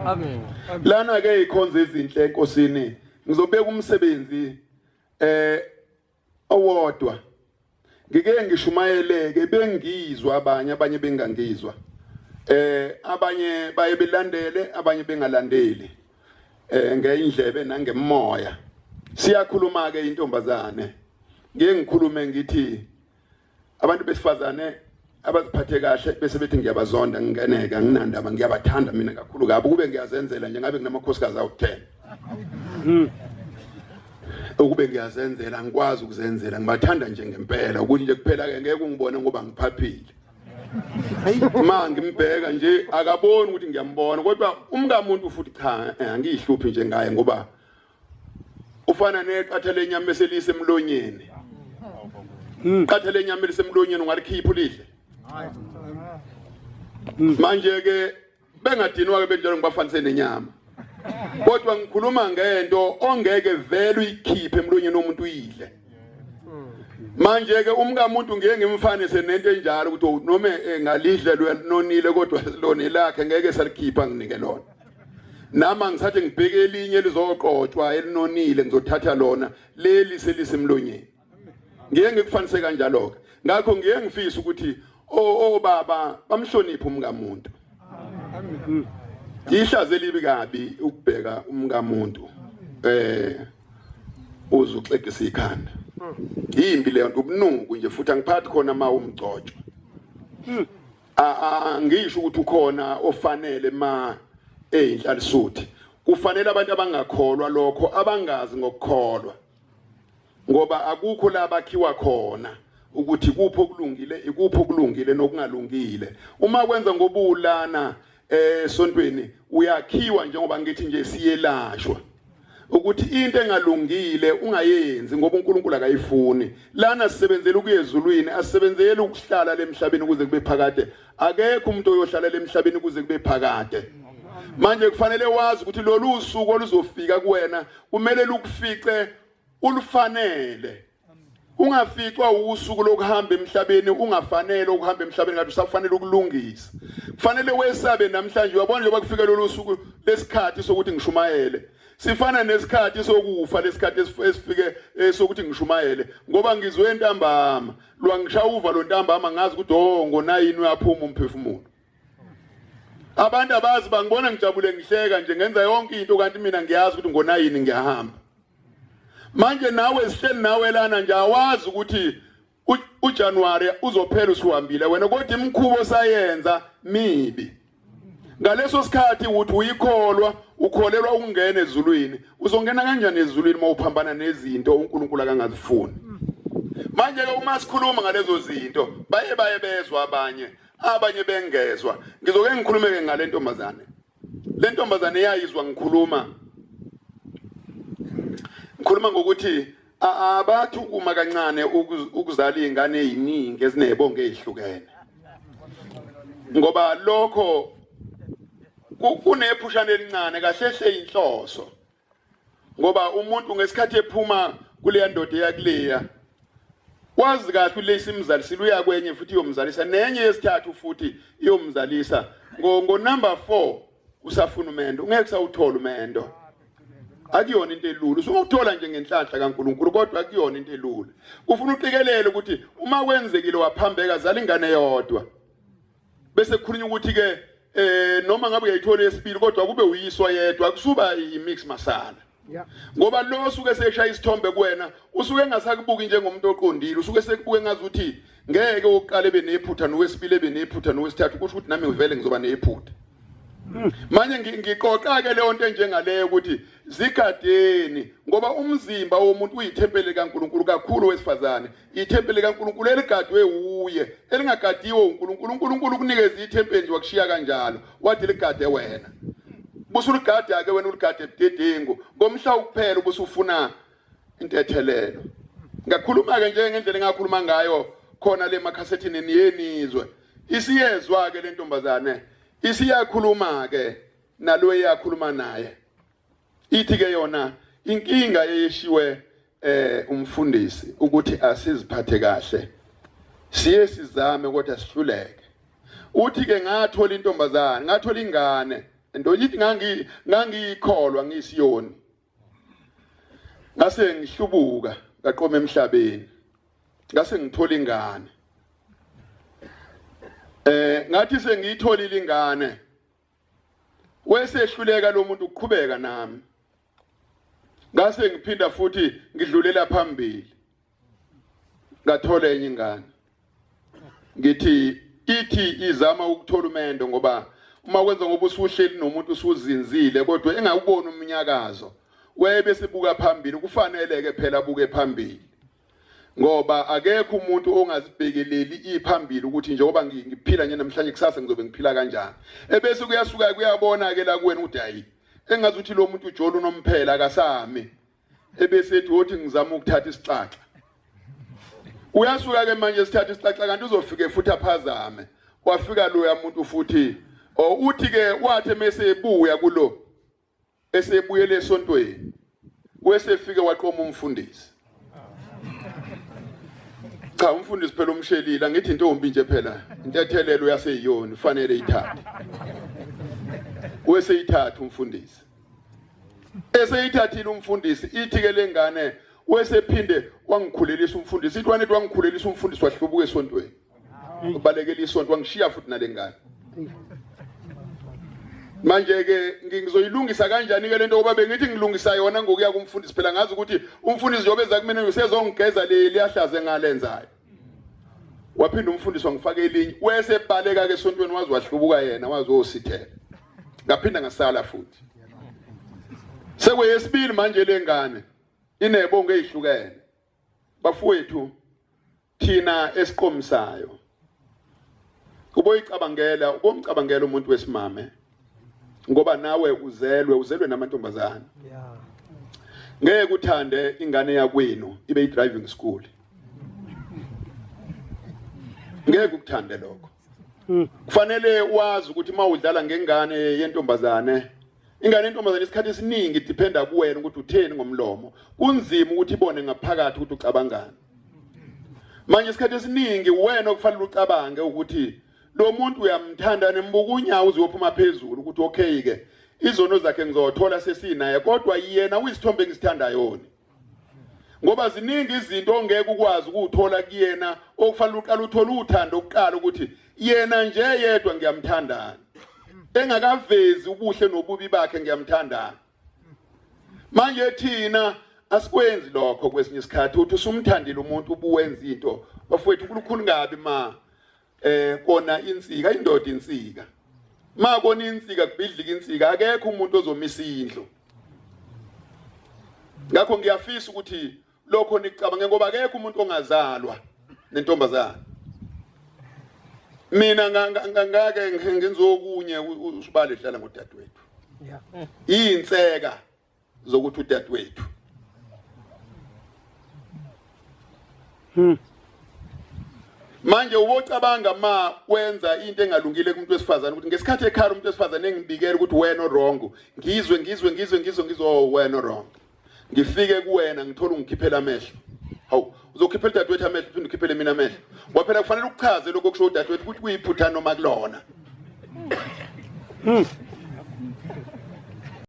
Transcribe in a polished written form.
Amen. Lana ke ikhonza ezinhle enkosini, ngizobeka umsebenzi owodwa. Ngike ngishumayeleke bengizwa abanye bengangizwa. Abanye baye belandele, abanye bengalandeli. Ngeindlebe nangemoya. Siyakhuluma ke intombazane. Ngike ngikhulume ngithi abantu besifazane abaziphathe kahle bese bethi ngiyabazonda, ngingeneka nginandaba, ngiyabathanda mina kakhulu kabi, kube ngiyazenzela nje ngabe nginamakhosikazi awu10. Ukube ngiyazenzela, ngikwazi ukuzenzela, ngibathanda nje ngempela, ukuthi nje kuphela ke ngeke ungibone ngoba ngiphaphile. Ma ngimbheka nje akaboni ukuthi ngiyambona, kodwa umkamuntu futhi cha, angiyihluphi nje ngaye ngoba ufana neqatha lenyama eselise emlonyeni. Qatha lenyama elisemlonyeni ungalikhipha ulidle. Manje ke bengadinwa ke benjalo ngibafanise nenyama. Kodwa ngikhuluma ngento ongeke vele uyikhiphe emlonyeni womuntu uyidle. Manje ke umkamuntu ngeke ngimfanise nento enjalo ukuthi noma engalidle nonile kodwa lona lakhe ngeke salikhipha nginike lona. Nama ngisathe ngibheke elinye elizoqotshwa elinonile ngizothatha lona, leli selisemlonyeni. Ngeke ngikufanise kanjalo ke. Ngakho ngeke ngifise ukuthi obaba bamhloniphe umkamuntu. Ihlazo elibi kabi ukubheka umkamuntu uzuxegisa ikhanda. Yimbi leyo nto, ubunuku nje, futhi angiphathi khona ma umgcotshwa. Angisho ukuthi ukhona ofanele ma eyinhlalisuthi. Kufanele abantu abangakholwa lokho, abangazi ngokukholwa, ngoba akukho la bakhiwa khona ukuthi kuphi okulungile, ikuphi okulungile nokungalungile. Uma kwenza ngobulana esontweni uyakhiwa, njengoba ngithi nje siyelashwa ukuthi into engalungile ungayenzi ngoba uNkulunkulu akayifuni. Lana sisebenzela ukuya ezulwini, asisebenzeli ukuhlala lemhlabeni ukuze kube phakade. Akekho umuntu oyohlala lemhlabeni ukuze kube phakade. Manje kufanele wazi ukuthi lolu usuku oluzofika kuwena kumele lukufice ulufanele. Ungaficwa usuku lokuhamba emhlabeni ungafanele ukuhamba emhlabeni, ngathi usafanele ukulungisa. Kufanele wesabe namhlanje. Uyabona njengoba kufika lolu suku lesikhathi sokuthi ngishumayele, sifana nesikhathi sokufa lesikhathi esifike sokuthi ngishumayele, ngoba ngizwe ntambama lwangishaya uvalo ntambama, ngazi ukuthi oh ngo9 uyaphuma umphefumulo. Abantu abazi, bangibona ngijabule ngihleka nje ngenza yonke into, kanti mina ngiyazi ukuthi ngo9 ngiyahamba. Manje nawe sihleli nawe lana nje awazi ukuthi uJanuary uzophela usuhambile wena, kodwa imikhubo sayenza mibi. Ngaleso sikhathi uthi uyikholwa, ukholelwa ukungena ezulwini. Uzongena kanjani ezulwini uma uphambana nezinto uNkulunkulu akangazifuni? Manje ke uma sikhuluma ngalezo zinto baye bezwa abanye, abanye bengezwa. Ngizoke ngikhulume ke ngale ntombazane. Le ntombazane yayizwa ngikhuluma ngokuthi abathi ukuma kancane ukuzala izingane eziningi ezinezibongo ezihlukene, ngoba lokho kunephushana elincane kahle hle inhloso, ngoba umuntu ngesikhathi ephuma kuleya ndoda eyakuleya wazi kahle ulesi imzalisile uya kwenye futhi iyomzalisa, nenye yesithathu futhi iyomzalisa. Ngo number 4 usafuna umendo, ungeke usawuthola umendo. Akuyona into elula, usungawuthola nje ngenhlanhla kaNkuluNkulu, kodwa akuyona into elula. Ufuna uqikelele ukuthi uma kwenzekile waphambeka, zala ingane yodwa, bese kukhulunywa ukuthi ke noma ngabe uyayithola yesibili kodwa kube uyiswa yedwa, kusuba i-mix masala. Ngoba lo osuke seshaya isithombe kuwena usuke engasakubuki njengomuntu oqondile, usuke sekubuke ngazuthi ngeke oqale benephutha nowesibili benephutha nowesithathu, kusho ukuthi nami ngivele ngizoba nephutha. Manje ngiqoqa ke leyo nto enjengaleyo ukuthi zigadeni, ngoba umzimba womuntu uyithempeli kaNkuluNkulu, kakhulu wesifazane, ithempeli kaNkuluNkulu eligadwe uye, elingagadiwe uNkulunkulu. uNkulunkulu ukunikeza ithempeli nje wakushiya kanjalo, wathi ligade wena. Busuligada ke wena, uligade budedengu ngomhla ukuphela ubusufuna intethelelo. Ngakhuluma ke nje ngendlela engakhuluma ngayo khona le makhasethini niyenizwe. Isiyezwa ke le ntombazane, isiyakhuluma ke nalo eyakhuluma naye. Ithi ke yona inkinga eyeshiwe umfundisi ukuthi asiziphathe kahle, siye sizame kodwa sihluleke. Uthi ke ngathola intombazane, ngathola ingane Into ithi ngangiyikholwa ngisiyoni. Ngase ngihlubuka ngaqoma emhlabeni. Ngase ngithola ingane. Ngathi sengiyitholile ingane. Wesehluleka lo muntu ukuqhubeka nami. Ngase ngiphinda futhi ngidlulela phambili. Ngathola enye ingane. Ngithi ithi izama ukuthola umendo ngoba uma kwenza ngoba usuhleli nomuntu usuzinzile kodwa engawuboni umnyakazo webe sibuka phambili kufanele ke phela abuke phambili ngoba akekho umuntu ongazibhekeleli iphambili ukuthi njengoba ngiphila nje namhlanje kusasa ngizobe ngiphila kanjani ebese kuyasuka kuyabona ke la kuwena ukuthi hayi engazi ukuthi lo muntu ujola unomphela akasami ebese ethi wothi ngizama ukuthatha isixaxa uyasuka ke manje sithatha isixaxa kanti uzofike futhi aphazame wafika loya muntu futhi uthi ke wathi mase ebuya kulo esebuyele esontweni wesefike waqoma umfundisi. Cha umfundisi phela umshelile angithi intombi nje phela intethelelo yaseyiyoni ufanele ithathe. Weseyithatha umfundisi. Eseyithathile umfundisi ithi ke lengane wesephinde wangikhulelisa umfundisi ithi wanethi wangikhulelisa umfundisi wahlubuka esontweni. Ubalekela isonto wangishiya futhi nalengane. Manje ke ngizoyilungisa kanjani ke lento ngoba bengithi ngilungisa yona ngokuya kumfundisi phela ngazi ukuthi umfundisi njengoba eza kumina usezongigeza le liyahlaze ngalenzayo. Waphinda umfundisi wangifaka elinye wesebaleka ke esontweni wazi wahlubuka yena wazosithela. Ngaphinda ngasala futhi. Sekweyesibili manje lengane inebongo ezihlukene. Bafowethu thina esiqomisayo uboyicabangela ubomcabangela umuntu wesimame ngoba nawe uzelwe namantombazana. Ngeke uthande ingane yakwenu ibe i driving school. Ngeke ukuthande lokho. Kufanele wazi ukuthi mawudlala ngengane yentombazane, ingane yentombazane isikhathi esiningi dependa kuwena ukuthi utheni ngomlomo. Kunzima ukuthi ibone ngaphakathi ukuthi ucabangani. Manje isikhathi esiningi wena okufanele ucabange ukuthi lo muntu uyamthanda nembuka unyawo uzophuma phezulu ukuthi okay ke izono zakhe ngizothola sesinaye kodwa yena uyisithombe engisithandayo. Ngoba ziningi izinto ongeke ukwazi ukuthola kuyena okufanele uqale uthole uthando ukuqala ukuthi yena nje yedwa ngiyamthandana. Engakavezi ubuhle nobubi bakhe ngiyamthandana. Manje thina asikwenzi lokho kwesinye isikhathi uthi usumthandile umuntu ubuwenza into. Bafowethu kulukhulu kabi ma kona insika indoda insika. Ma kona insika kubidlika insika akekho umuntu ozomisa indlu. Ngakho ngiyafisa ukuthi lokho nicabange ngoba akekho umuntu ongazalwa nentombazana. Mina ngake ngenza okunye usibale edlala ngodadewethu. Inseka zokuthi udadewethu. Manje ubocabanga ma wenza into engalungile kumuntu wesifazane ukuthi ngesikhathi ekhala umuntu wesifazane engibikela ukuthi wena wrong ngizwe ngizwe ngizwe ngizwe ngizwe wena wrong. Ngifike kuwena ngithola ungikhiphela amehlo. Hawu uzokhiphela udadewethu amehlo uphinde ukhiphele mina amehlo. Ngoba phela kufanele ukuchaze lokho kusho udadewethu ukuthi kuyiphutha noma kulona.